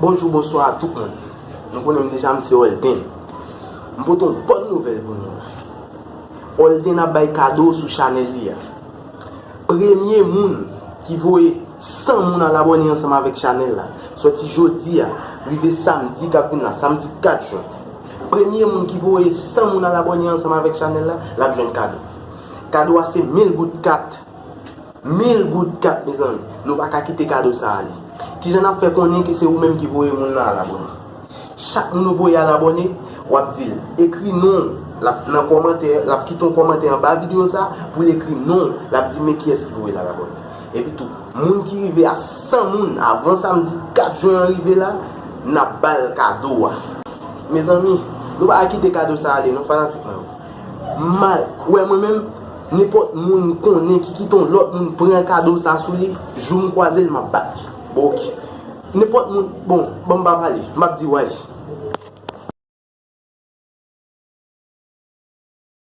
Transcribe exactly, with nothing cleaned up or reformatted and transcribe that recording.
Bonjou, bonswa a tout moun. Nou konnen m deja, m se Olden. M pote yon bòn nouvèl pou nou la. Olden ap bay kado sou chanèl li a. Premye moun ki voye san moun al abòne ansanm avèk chanèl la, sòti jodi a, rive samdi k ap vin la, samdi kat jen. Premye moun ki voye san moun al abòne ansanm avèk chanèl la, l ap jwenn kado. Kado a se mil goud kat. Mil goud kat, mezanmi. Nou pa ka kite kado sa ale. Kijan n ap fè konnen ke se ou menm ki voye moun nan al abòne? Chak moun ou voye al abòne, w ap di l, ekri non l, l ap nan kòmantè, l ap kite yon kòmantè anba videyo sa pou l ekri non l, l ap di men kiyès ki voye l al abòne. Epi tou, moun ki rive a san moun avan samdi kat jen an rive la, n ap ba l kado a. Mezanmi, nou pa ka kite kado sa ale non, fanatik mwen yo. Mal, ou wè mwen menm, nenpòt moun m konnen ki kite yon lòt moun pran kado sa sou li, jou m kwaze l, m ap bat li. Bon, oke. Nenpòt moun, bon, ban m pa pale, m ap di way.